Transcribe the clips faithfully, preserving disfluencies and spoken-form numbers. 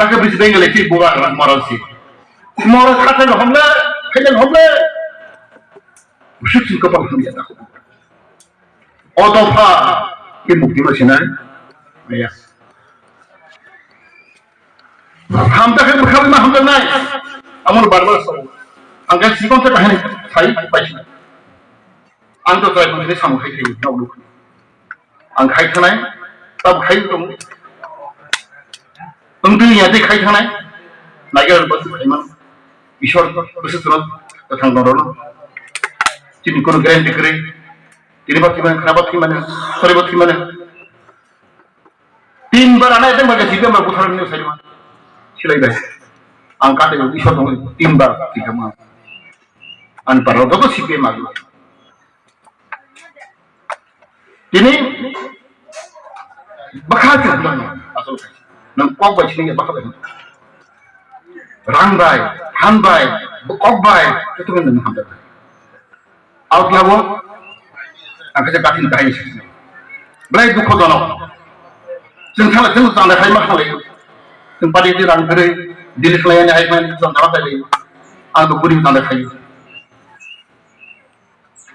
Ake bisi Bengali si bubar moral si. Moral kata no homle, kaya homle. Usuk sin kopal hamya ta. O dopha, ke mukti ma sinai. Ya. Hamta khe bwkha bima hamjaknai. Amon bar bar sao. Ang khe sikon se bahai sai paisi. Ang to try khe samung khai thai nok nuk. Ang khai thanai, tab khai tong. Ang twi ya de khai thanai. Nagar bas khai man. Ishwar bas tro thang dong ro. Chini kono guarantee kre. Tini ba thimani, khana ba thimani, sori ba thimani. Tin bar ana ete baga C P M bar buthar ni sai ma. Silai bai. Ang kate Ishwar dong tin bar thikama. An paro joto C P M agi. Tini bakha chwng nang asol kai. Nang kok bai sini bakha bai. Rang bai, han bai, kok bai, joto nang hamda. Audio bo ang khe kathini kahini sakni. Belai dukho jonok. Chwng thangla chwng tangda khai ma khalai. Chwng padi di rang gre, dili khlai ani hai man chwng tangda khai. Ang to guri tangda khai.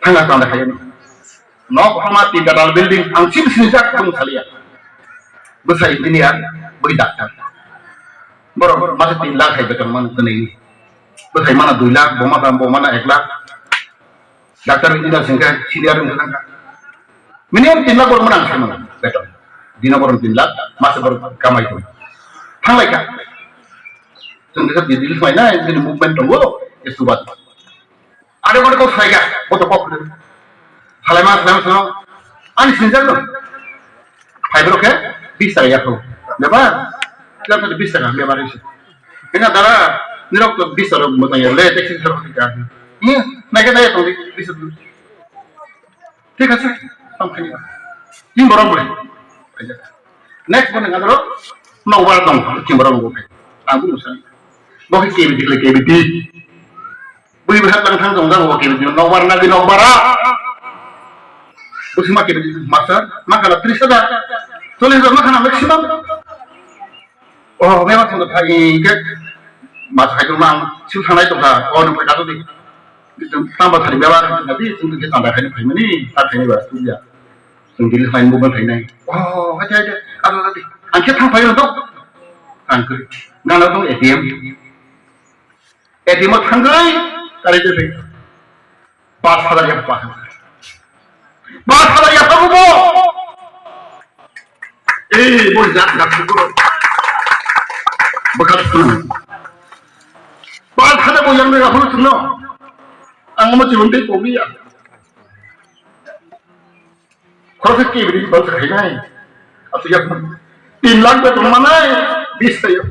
Thangla tangda khai. Nok hama tin dal building ang chim sini jak bung salia. Bwsai engineer, bwi doctor. Borok masa tin lakh hai beton man twnai. Bwsai mana dui lakh, bo mana, bo mana ek lakh. Doctor engineer singkha, senior wngkha nangkha. Minimum tin lakh borok mwnang sai mano, beton. Dino borok tin lakh, masa borok kamai tong. Thanglai kha. Chwng kisa bidil khlai na, bini movement tongo, estubat. Ade mane kok sai kha, boto kok. Salai ma, salai ma, salai ma. Ani sinjak no. Phai borok khe bis taka ya kho. Beba? Kila kho bis taka beba ri se. Kena dara nirok to bis taka mo tang ya le taxi sar ka. Hmm, nai ka dai to bis taka. Thik ase? Tam khani. Tin borok bole. Next bole ngadro no war dong tin borok bole. Abu musa. Bo ke ke bi dikle ke bi di. Bui bwswk tang thang tong jago, kebini nokbar nagi nokbara. Bwswk ma kebini masa, ma kala tris hajar, chollish hajar ma khana maximum. Oh, bebak thang thai ke mas hai mang sil thanai tong kha, oh, nang phai ka di. Tamba thari bebak thang di, sung ke tamba khai phai mani, ta khai ba tu ya. Sung dili khai mo ban khai nai. Oh, hai hai, ada tadi. Angke thang phai dong. Angke. Ngana dong A T M. A T M o thangwi karai twi paanch hajar yak paanch hajar. Paanch hajar yak paanch hajar. Eh, bo jak jak ko. Bakat tu. Paanch hajar bo yang de rakhlo tuno. Ang mo chibun de ko biya. Khoroksa kebri bal khainai. Asu yak tin lakh beton manai, bis ta yak.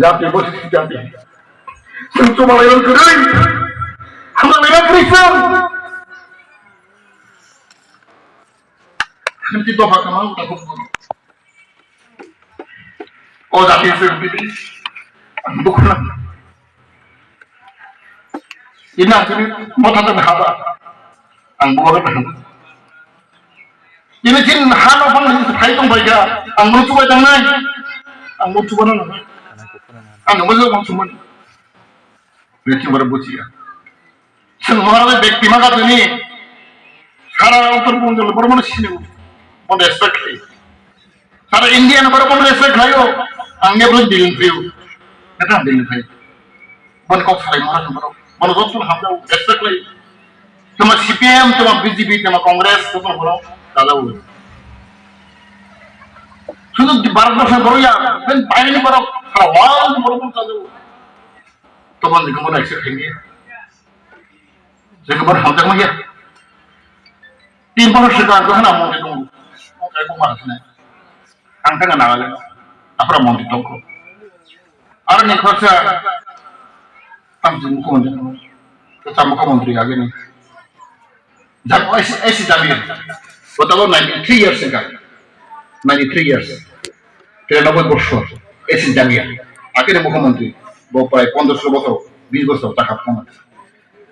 Jati bo jati. Sung chuma lai lang kudai. Hamla lai lang Krishna. Nanti doha kamang tak. O jati sung bibi. Bukan. Ina sini motha ta haba. Ang bukan. Ini sin hano pang sin sai tong bai ga. Ang mau coba tang nai. Ang mau coba nang. Ang mau coba tang nai. Ini coba buci ya. Semua orang bekti maka tu ni. Sara Uttar Punjab baru mana sini. Mau respect ni. Sara India na baru mana respect layo. Ang ni belum dealing view. Kata dealing view. Bon kok salai mora sumaro. Mano joto hamjao, respect lai. Tuma C P M, tuma B J P, tuma Congress, tuma horo, dada ulu. Sudu di Bharat Borso boro ya, ben bayini boro, sara world boro boro dada ulu. Tuma di kemana accept khaini. Jadi kemana hamjak maya. Tin boro sega ko hana mo de dong. Mo kai ko mana sini. Ang thangkha Nagaland, aphra montri tongkho. Aroni khoroksa tamchi mukhyamantri, kwcham mukhyamantri agini. Jab S C Jamir, bo tabok ninety three years wngkha, ninety three years, tiranoboi bochor, S C Jamir, akini mukhyamantri, bo prai pondro solo bochor, bis bochor chakha mukhyamantri.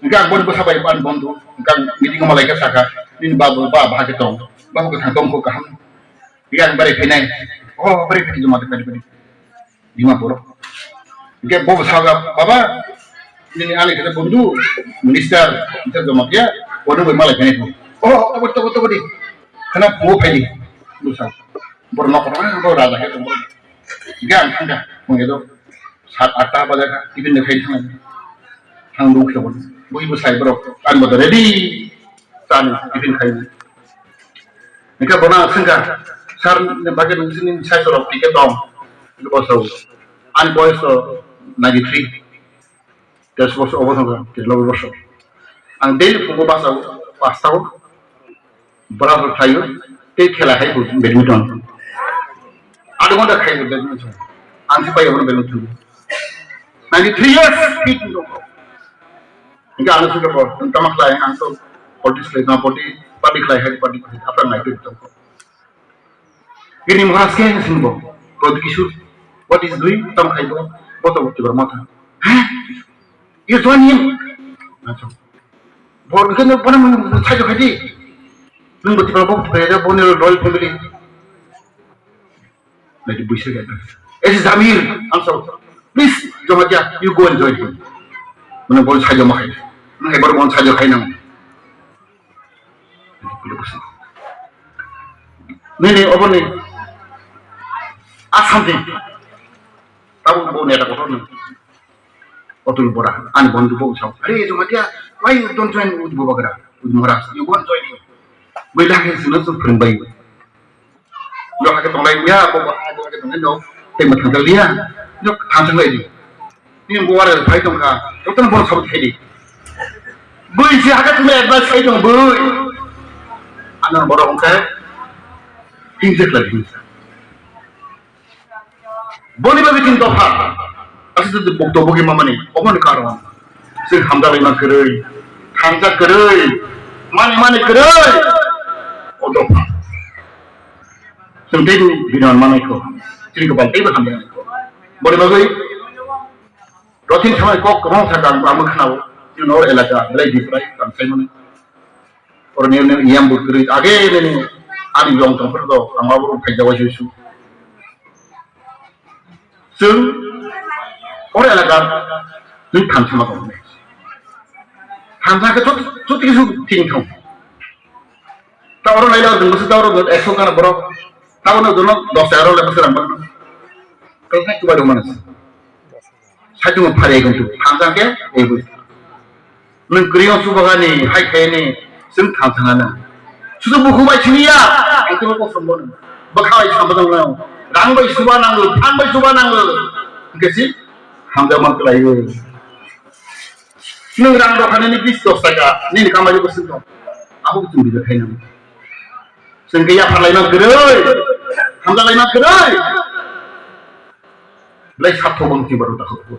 Hingke ang boni bwsa bai ban bondhu, hingke ang meeting o malaikha sakha, nini babu ba bahai khe tong, babu kwthang tongkho kaham. Hingke ang berai phainai, o Oh, bari kati joma de, bari, bari. Dimapur. Hingke bo saga, "Baba, nini ani kata bondhu, minister, minister joma kya, bono bai malai kene ko." "Oh, tabo, tabo, tabo di." Khana bo phai di. Bo sa. Bor nok, ah, bo raja he tong. Hingke ang thangka, mung edo. Sat atta baja ka, tiffin de khai thang. Thang du khe bo. Bui bo sai bro. Ang bo ready. Chani, tiffin khai. Hingke bono ang swngkha, "Sir, ni bagwi nini size rok tikhe tong?" Hingke bo sao, "Ani boyos to ninety three, teis bosor obo thangkha, teis bosor." Ang daily phungo basa o, pasta o, bora bora khlaio, tei khela khai bo badminton. Adho ghonta khai bo badminton. Ang se pai abono badminton. Ninety three years fit dong. Hingke ano singke bo, tama khlai, ang to politics khlai, tama party, party khlai, hai party khlai, apra nai twi tong. Gini Maharaj ke sing bo, Prodhyut Kishore, what is doing, tama khai bo, bo to Tibor Motha. Hah? You join him? Acha. Bo ke no, bo no, sai jo khai di. Nung bo Tibor, bo Tibor, bo ni royal family. Like buisri gaya. Esi Jamir, I'm sorry. Please, Jamatia, you go and join him. Mane bol sajo makai. Mane bol bol sajo khai nang. Nini, oboni. Asam din. Tabu bo neta kotor ni. Otul Bora, ani bondhu bo sao. "Are, Jamatia, why you don't join with Bubagra, with Maharaj? You go and join him." Bai lagi sino so phring bai. Yo hake tonglai ya, bo bo hake tonglai no. Te ma thangkal dia. Yo thangkal lai di. Ni bo wara phai tongkha. Joto no bo sab khai di. Bui si hake tonglai advice khai tong bui. Ano boro hongkha. Hinjek lai hinjek. Boni bagwi chini dopha. Aswk bukto bugwi mamani, oboni karon. Chwng hamjak laima kwrwi, hamjak kwrwi, mani mani kwrwi. O dopha. Chwng teibo binan manai kho. Chini kopal teibo hamjak nai kho. Boni bagwi rothin samai kok kwbang sakha ang, ang khna-o. Chini nor elaka, belai biprai, tang sai mani. Oro nini yam bo kwrwi age nini ani yong tong phuru do ang abo phai jago susu. Chwng oro elaka chwng thansa ma tong. Thansa ke chot chot kisu thing thong. Ta oro naila dungsu ta oro ekso kana borok. Ta bono dono dos egarota le bwswk rang bang. Kal sai kubai dong manas. Saitung phari gontu thansa ke ebu. Nwng kwrwi o chubagani hai khaini chwng thansa nang. Sudu buku bai siniya. Ang tino kok sombon. Bwkha bai sambajang nang. Rang bai suba nango, phan bai suba nango. Hingke si hamjak man kwlai o. Nwng rang rokha nini bis dos taka, nini kamai bo sing tong. Abo chwng bijak khai nang. Chwng ke yaphar lai man kwrwi. Hamjak lai man kwrwi. Belai sathok bang tibar uta khok.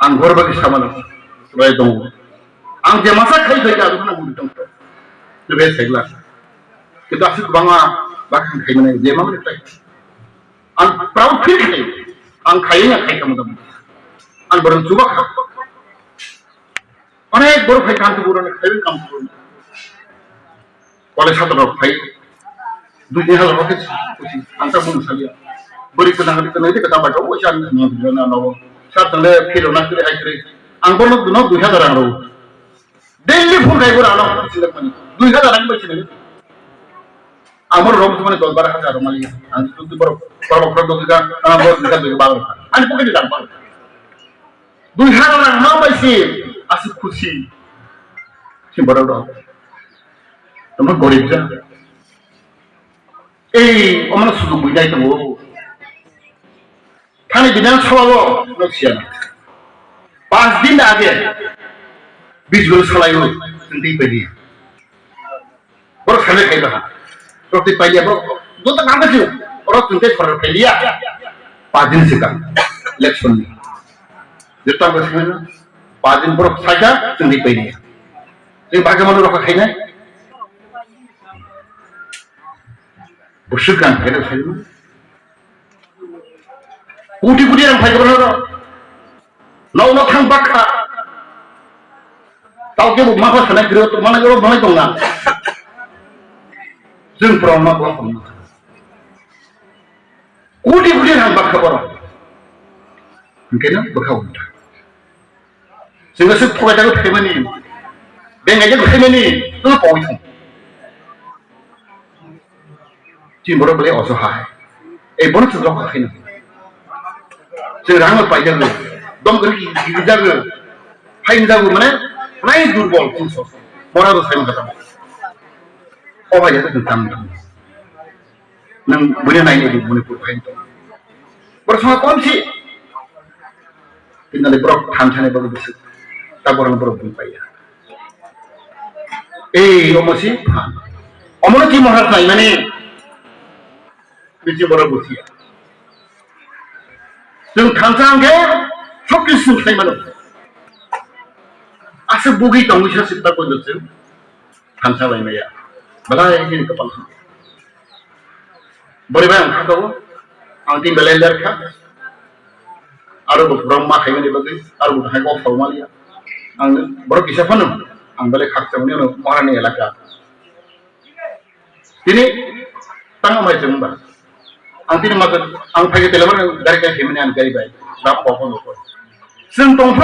Ang ghor bagi samano rai dong. Ang je masa khai khai ka dukna budi tong. Tebe segla. Kita asik banga bakhan khai mane je mamre khai. Ang proud feel khai. Ang khai ya khai kamu dam. Ang barang chuba kha. Onek bor khai kan tu buran khai kam tu. College satra rok phai. Dui tin hazar rok khe kuchi. Ang ta bung salia. Bori kena hari kena ini kata baca, oh, chan, no, no, no. Sa tang le phiro na kre, hai kre. Ang bono no dui hazar ang ro. Daily phone kai bora no, sila mani. Dui hazar ang bai sila. Amor rom tu mani dol bar hazar mani. Ang tu tu bor, bor, bor, dol ka, ah, bor, dol ka, dol ka, bor. Ang pocket dol ka, bor. Dui hazar rang ma bai se, aswk khusi. Se borok rok. Tamo gorib ja. Ei, omo sujug bui nai tongo. Thani bini ang sawalo, no siya. Pas din age, bijgol salayo, tengti pedi. Borok salai khai baha. Borok tei pailiya, borok joto kang kasi, borok tei khorar pailiya. Pas din sikang election ni. Joto kang kasi na, pas din borok saja tei pailiya. Tei bagwi mano rokha khainai. Busuk kang khainai. Kuti kuti rang phai borok. Nokno thang bakha. Tao kebo mapha sanai kiro to manai kiro manai tongna. Jeng pro ma bo tongna. Koti koti rang bakha borok. Hwnkhe no bwkha ulta. Chwngno swk thogaijagwi phaimani, bengaijagwi phaimani, no pawi thung. Chini borok belai osohai. Ei bono chwng rok khaino. Chwng rang paijagwi, dom kwrwi gijagwi, phaimjagwi mane, nai durbol chwng sok. Bora do saimang kata. O bhai, jata chwng tang tang. Nwng buino nainai di, buino pur phaino. Borok songha komsi. Tinali borok thansani bagwi bwswk. Ta borok borok bui paiya. Ei, omo si phan. Omo no ki Maharaj naimani. Bisi borok bujiya. Chwng thansa hwnkhe sok kisi chwng khlai mano. Aswk bugwi tongwi sa sita koido chwng. Thansa bai maya. Belai nini kapal. Bori bai ang kha tongo. Ang tin belai ler kha. Aro bo borok ma khaimani bagwi, aro bo hai kok sao maliya. Ang borok kisa phano, ang belai khakchangni ano Maharani elaka. Tini tang amai chwng ba. Ang tini ma ang phai telephone gari kai himani ang gari bai. Rap kok no. Chwng tong